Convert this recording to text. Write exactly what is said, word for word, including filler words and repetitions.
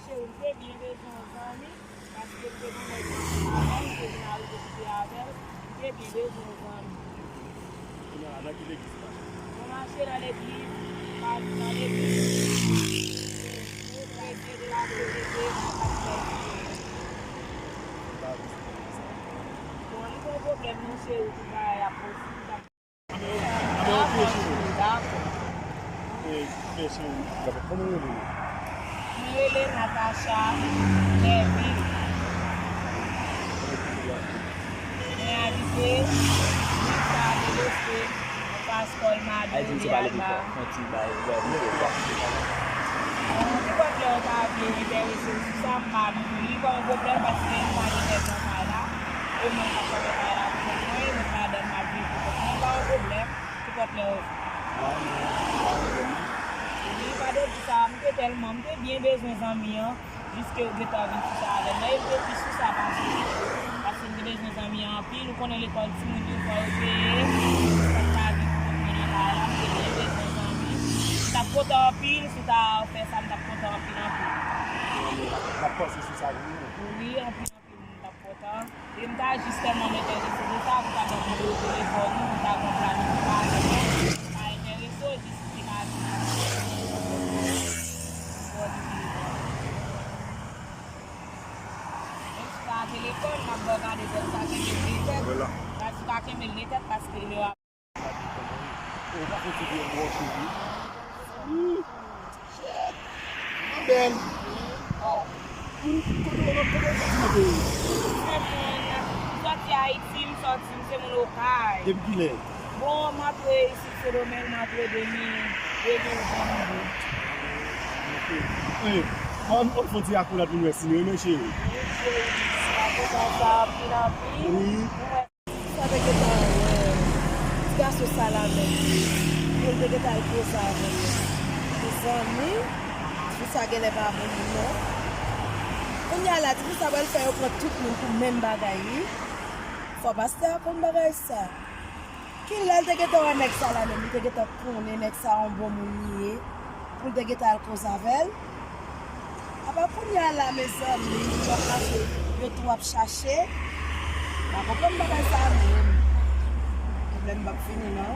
Cheri, m te byen bezwen yon zanmi, paske m te gen nèg ki te avè m, m te vin arive koupe avè l, m te byen bezwen yon zanmi. Kounye a la, nan ki legliz ou mache? Mwen mache nan legliz, pa nan legliz. Mwen prese de la verite, mwen pa fè. Bon, li pa yon pwoblèm non, cheri, pou bagay ap posib. Anben, anben, ok, cheri. Dakò. E, ok, cheri. Dakò. Kòman w rele nou? Mwen rele Natacha Lèvi. Mwen abite Vista Delospe, anfas Colmado Realba. Nenpòt lè ou ta vle enterese w sou sa, m pa menm li pa yon pwoblèm, paske m pa gen nèg nan kay la. E mwen k ap fè travay la pou kont mwen, e mwen madanm m ap viv pou kont mwen, pa yon pwoblèm. Nenpòt lè ou vle. Wi, pa de di sa, m te tèlman, m te byen bezwen zanmi an, jiske yo gentan vin sou sa avè m. Dayè, m te pi sou sa pase li. Paske m te bezwen zanmi an anpil, ou konnen lekòl timoun yo, fò yo peye, m pa t ka viv pou kont mwen nan kay la, m te byen bezwen zanmi. M t ap kontan anpil si w ta fè sa, m t ap kontan anpil, anpil. M ap panse sou sa, wi. Wi, anpil. Anpil moun t ap kontan. E m ta jis tèlman enterese de sa, m ta ban w nimewo telefòn ou, m ta gen yon planifikasyon. M ta enterese w, jis ou te ka vin avè m. Menm si w ta telefòn, m ap ba w gade tèt sa kenbe l de tèt. Vwala. Gade si w ka kenbe l de tèt, paske lè w ap Ou pa fouti byen bwòs ou wi. Wi. Shit. Mwen bèl. Oh. Kote w kote w soti nan peyi? Mwen soti Ayiti, m soti, m se moun Okay. Depi kilè? Bon, m antre isit Sendomeng, m antre de mil, de mil vennde. Ok. E, an, an fon ti akolad pou nou wè si nou renmen cheri. Wi, cheri, m kontan sa anpil, anpil. Wi. Sa te gentan wè ti gason sa la menm, pou l te gentan al koze avè l. Mezanmi, tifi sa genlè pa bon moun non. Kounye a la, tifi sa pral fè yo pran tout moun pou menm bagay wi. Fò pastè a konn bagay sa. Kilè l te gentan wè nèg sa la menm, li te gentan konnen nèg sa yon bon moun li ye. Pou l te gentan al koze avè l. Apa kounye a la, mezanmi, yo ap mache, yo tou ap chache. M pa konprann bagay sa a menm. Pwoblèm p ap fini non.